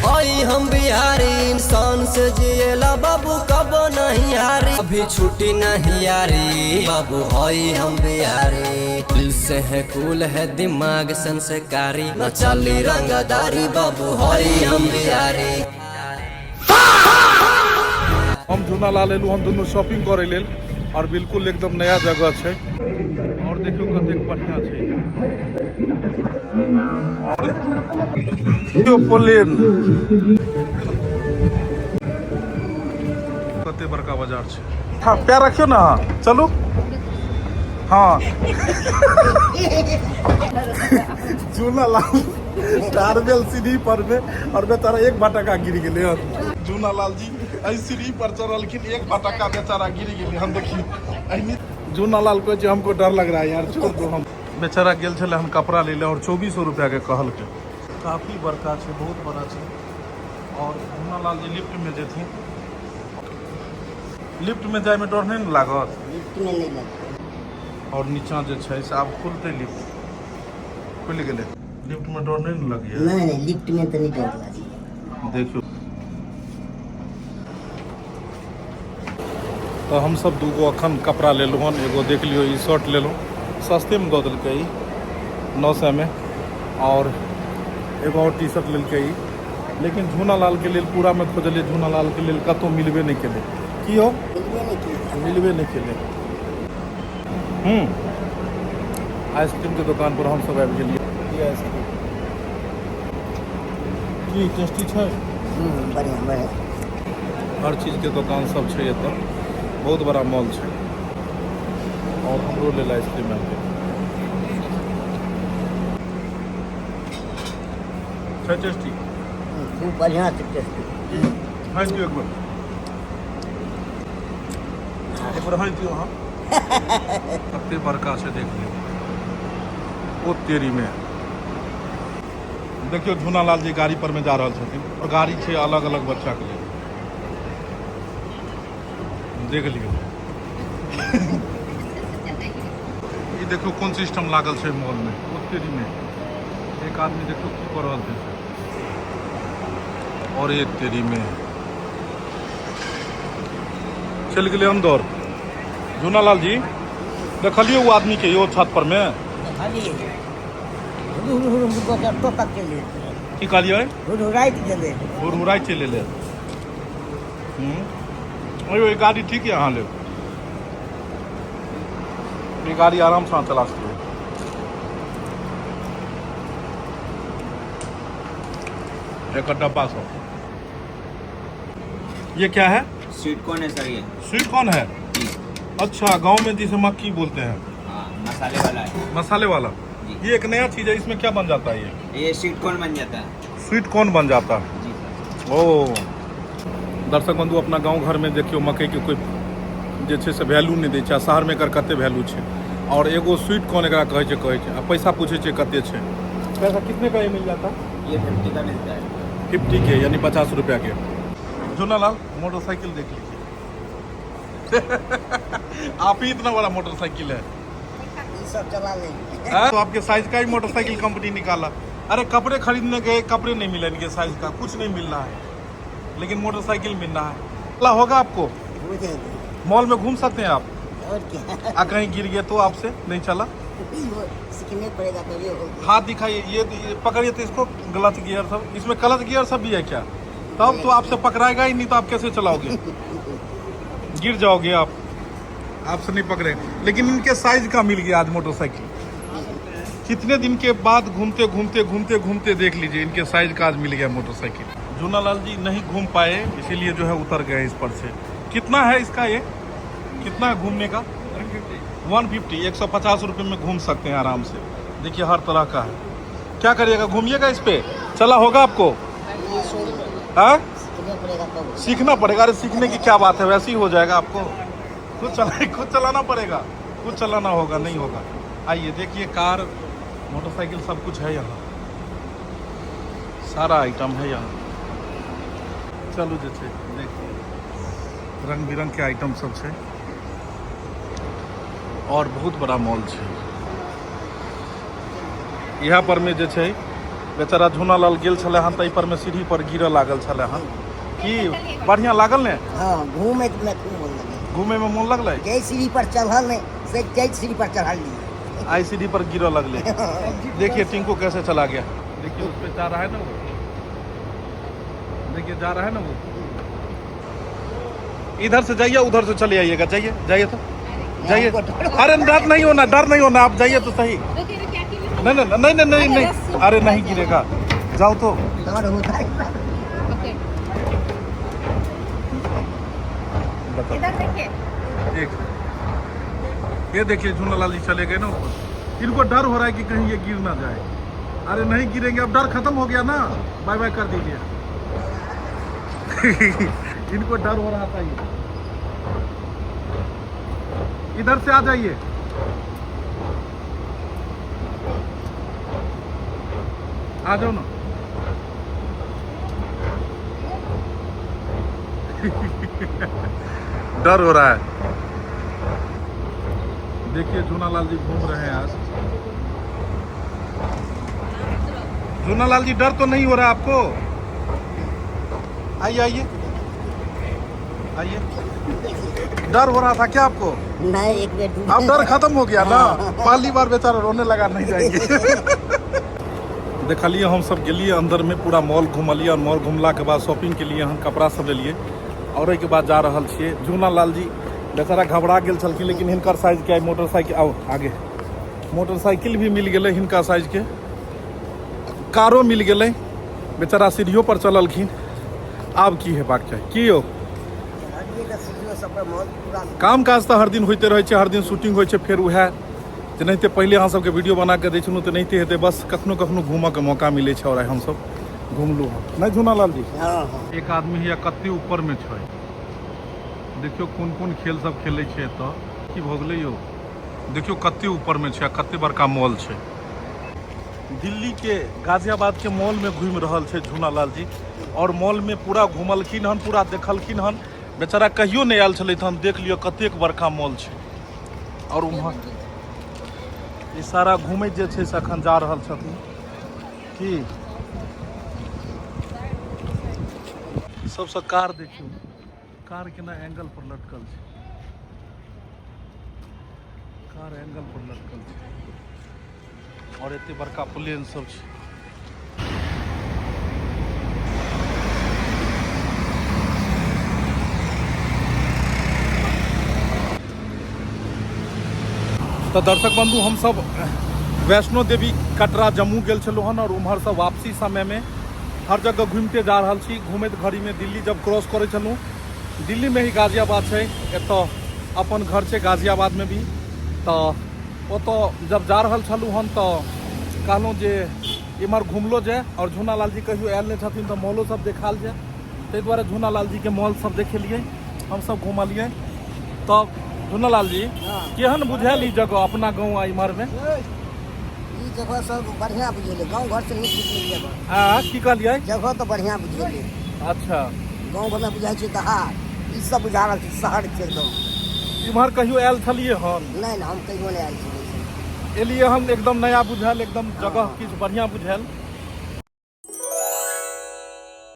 आई हम बिहारी, इंसान से जिएला बाबू कबो नहीं हारी, अभी छुट्टी नहीं यारी बाबू हई हम बिहारी। दिल से है कूल है दिमाग संस्कारी, न चली रंगदारी बाबू हई हम बिहारी। हम झूना लाल एलहुँ, हम दुनू शॉपिंग करै लेल और बिल्कुल एकदम नया जगह छै और देखियौ कतेक बढ़िया छै। देखियौ प्लेन कते बड़का बाजार छै। हाँ, पैर रखियौ ने अहाँ, चलू। हाँ, झूना लाल टारबेल सीढ़ी पर में और बेचारा एक फटका गिर गेलै हन। झूना लाल जी एहि सीढ़ी पर चढ़लखिन, एक फटका बेचारा गिर गेलै हन। देखियौ एहिनी झूना लाल कहै छै हमको डर लग रहा है यार, छोड़ दो। हम बेचारा गेल छलै हन कपड़ा लै लए और 2400 रुपया के कहलकै। काफी बड़का छै, बहुत बड़ा छै। और झूना लाल जी लिफ्ट में जेथिन। लिफ्ट में जाय में डर नहीं ने लागत? लिफ्ट में नहीं लगता। और नीचा जे छै से आब खुलतै लिफ्ट, खुलि गेलै। लिफ्ट में डर नहीं ने लगैया? नहीं नहीं, लिफ्ट में तो नहीं डर लगैया। देखियौ तऽ हमसब दूगो अखन कपड़ा लेलहुँ हन। एगो देख लियौ, ई शर्ट लेलहुँ, सस्तेमे दऽ देलकै ई 900 मे। और एगो और टी शर्ट लेलकै ई। लेकिन झूना लाल के लेल पूरा में खोजलियै, झूना लाल के लेल कतहु मिलबे नहि केलै। की हो? मिलबे नहीं किया। मिलबे नहि केलै। आइसक्रीम के दुकान पर हमसब आबि गेलियै। ई आइसक्रीम की टेस्टी छै? बढ़िया बढ़िया। हर चीज के दुकान सब छै एतऽ, बहुत बड़ा मॉल छै। और हमरो लेल आइसक्रीम आबि गेल छै। टेस्टी? खूब बढ़िया छै टेस्टी। हाँ दियौ एक बेर, एक बेर हाँ दियौ अहाँ। कते बड़का छै देख लियौ। ओ तेरी में देखियौ झूना लाल जी गाड़ी पर में जा रहल छथिन और गाड़ी छै अलग अलग बच्चा के लेल। देख लियौ, ई देखियौ कोन सिस्टम लागल छै मॉल में। ओ तेरी में एक आदमी देखियौ की कऽ रहल छै। और एक तेरी में चलि गेलै अंदर। झूना लाल जी, देखलियै ओ आदमी के यो छत पर में? देखलियै, हुड़ हुड़ हुड़ कऽ के टोटक चलि गेलै। की कहलियै? हुड़हुड़ाइत गेलै। हुड़हुड़ाइ चलि एलै। अयो, ई गाड़ी ठीक है अहाँ लेल। ई गाड़ी आराम से अहाँ चला सकबै। एकर डब्बा सब ये क्या है? स्वीट कॉर्न है सर ये। स्वीट कॉर्न है? जी। अच्छा, गांव में जिसे मक्की बोलते हैं। हाँ, मसाले वाला है। मसाले वाला। जी। ये एक नया चीज है, इसमें क्या बन जाता है ये? ये स्वीट कॉर्न बन जाता है। स्वीट कॉर्न बन जाता है। जी सर। ओ दर्शक बंधु, अपना गांव घर में देखियो मकई के कोई जे छै से वैल्यू नहि दै छै आ शहरमे एकर कते वैल्यू छै। और एगो स्वीट कॉर्न एकरा कहै छै, कहै छै आ पैसा पूछै छै कते छै। पैसा कितने का ये मिल जाता? ये 50 का मिलता है। 50 के, यानी 50 रुपया के। झूनालाल, मोटरसाइकिल देख लीजिए आप ही, इतना बड़ा मोटरसाइकिल है। ई सब चला लेंगे। हाँ? तो आपके साइज का ही मोटरसाइकिल कंपनी निकाला। अरे कपड़े खरीदने गए, कपड़े नहीं मिले, इनके साइज का कुछ नहीं मिल रहा है, लेकिन मोटरसाइकिल मिल रहा है। अल्लाह होगा आपको। हो जाएगी। मॉल में घूम सकते हैं आप। और क्या। आ कहीं गिर गए तो आपसे नहीं चला। वो सीखने पड़ेगा तभी होगा। हाथ दिखाइए, ये पकड़िए तो इसको। गलत गियर सब इसमें, गलत गियर सब भी है क्या? तब तो आपसे पकड़ाएगा ही नहीं, तो आप कैसे चलाओगे? गिर जाओगे आप, आपसे नहीं पकड़े। लेकिन इनके साइज का मिल गया आज मोटरसाइकिल। कितने दिन के बाद घूमते घूमते घूमते घूमते देख लीजिए, इनके साइज का आज मिल गया मोटरसाइकिल। झूनालाल जी नहीं घूम पाए, इसीलिए जो है उतर गए इस पर से। कितना है इसका ये? कितना है घूमने का? 150, 150 रुपये में घूम सकते हैं आराम से। देखिए हर तरह का है। क्या करिएगा, घूमिएगा इस पे? चला होगा आपको? हाँ? सीखने पड़ेगा तब। सीखना पड़ेगा। अरे सीखने की क्या बात है, वैसे ही हो जाएगा आपको। खुद चला, खुद चलाना पड़ेगा, खुद चलाना होगा, नहीं होगा। आइए देखिए, कार मोटरसाइकिल सब कुछ है यहाँ, सारा आइटम है यहाँ। चलू जे छै देखिए, रंग बिरंग के आइटम सब छै और बहुत बड़ा मॉल छै। यहाँ पर में जे छै बेचारा झूनालाल गेल छलै हन ताहि पर में सीढ़ी पर गिरऽ लागल छलै हन। की बढ़िया लागल ने? हाँ, घूमे में खूब मन लगे। घूमे में मोन लगलै? जै सीढ़ी पर चढ़ल नहीं से जै सीढ़ी पर चढ़ल लिए। आई सीढ़ी पर गिरऽ लगले। देखिए टिंकू कैसे चला गया, देखिए उस पे जा रहा है ना वो, देखिए जा रहा है ना वो। इधर से जाइए उधर से चले आइएगा, जाइए जाइए तो जाइए। अरे डर नहीं होना, डर नहीं होना, आप जाइए तो सही। नहीं नहीं नहीं नहीं नहीं नहीं, अरे नहीं गिरेगा, जाओ तो। डर होता है। बताओ। इधर देखिए। एक ये देखिए झूनालाल जी चले गए ना ऊपर, इनको डर हो रहा है कि कहीं ये गिर ना जाए। अरे नहीं गिरेंगे, अब डर खत्म हो गया ना, बाय बाय कर दीजिए। इनको डर हो रहा था। ये इधर से आ जाइए। आ जाओ ना। डर हो रहा है। देखिए झूनालाल जी घूम रहे हैं आज। झूनालाल जी डर तो नहीं हो रहा आपको? आइए आइए आइए। डर हो रहा था क्या आपको? नहीं, एक मिनट। अब डर खत्म हो गया ना, पहली बार बेचारा रोने लगा, नहीं जाएंगे। देखलिए हम सब गेलिए अंदर में, पूरा मॉल घुमलिए और मॉल घुमला के बाद शॉपिंग के लिए हम कपड़ा सब लेलिए और ओहिके बाद जा रहल छियै। झूनालाल जी बेचारा घबरा गेल छलखिन, लेकिन हिनकर साइज के मोटरसाइकिल, आओ आगे मोटरसाइकिल भी मिल गेलै, हिनका साइज के कारो मिल गेलै। बेचारा सीढ़ियो पर चललखिन। आब की हेबाक चाही? की यौ काम काज तऽ हर दिन होइते रहै छै, हर दिन शूटिंग होइ छै। फेर उएह जेनाहिते पहिले अहाँ सबके वीडियो बना कऽ दै छलहुँ तेनाहिते हेतै, बस कखनो कखनो घूमऽके मौका मिलै छै और आइ हमसब घुमलहुँ हँ। नहि झूनालाल जी? हाँ हाँ। एक आदमी हैया कते ऊपर में छै, देखियौ कोन कोन खेल सब खेलै छै एतऽ। की भऽ गेलै यौ? देखियौ कते ऊपर में छै आ कते बड़का मॉल छै। दिल्ली के गाजियाबाद के मॉल में घूमि रहल छै झूनालाल जी और मॉल में पूरा घुमलखिन हन, पूरा देखलखिन हन। बेचारा कहियो नहि आयल छलै हन। देख लियौ कतेक बड़का मॉल छै। और उम्हर ई सारा घूमैत जे छै से अखन जा रहल छथिन। की सबसँ कार देखियौ, कार केना एंगल पर लटकल छै, कार एंगल पर लटकल छै और एते बड़का प्लेन सब छै। तऽ दर्शक बंधु, हम सब वैष्णो देवी कटरा जम्मू गेल छलहुँ हन और उम्हरसँ वापसी समयमे हर जगह घुमिते जा रहल छी। घुमैत घड़ीमे दिल्ली जब क्रॉस करै छलहुँ, दिल्लीमे ही गाजियाबाद छै, एतऽ अपन घर छै गाजियाबादमे भी। तऽ ओतऽ जब जा रहल छलहुँ हन तऽ कहलहुँ जे इम्हर घुमलो जाय और झूनालाल जी कहियो आयल नहि छथिन तऽ मॉलो सब देखायल जाय, ताहि दुआरे झूनालाल जीके मॉल सब देखेलियै, हमसब घुमलियै। तब झूनालाल जी केहन बुझायल ई जगह अपना गाँव आ इम्हरमे? ई जगह सब बढ़िया बुझेलै, गाँव घर से नीक बुझेलै जगह। आ की कहलियै? जगह तऽ बढ़िया बुझेलै। अच्छा। गाँव घरमे बुझाइ छै दहार, ई सब बुझा रहल छै शहर छै एकदम। इम्हर कहियो आयल छलियै हन? नहि नहि, हम कहियो नहि आयल छलियै। एलियै हन एकदम नया बुझायल, एकदम जगह किछु बढ़िया बुझायल।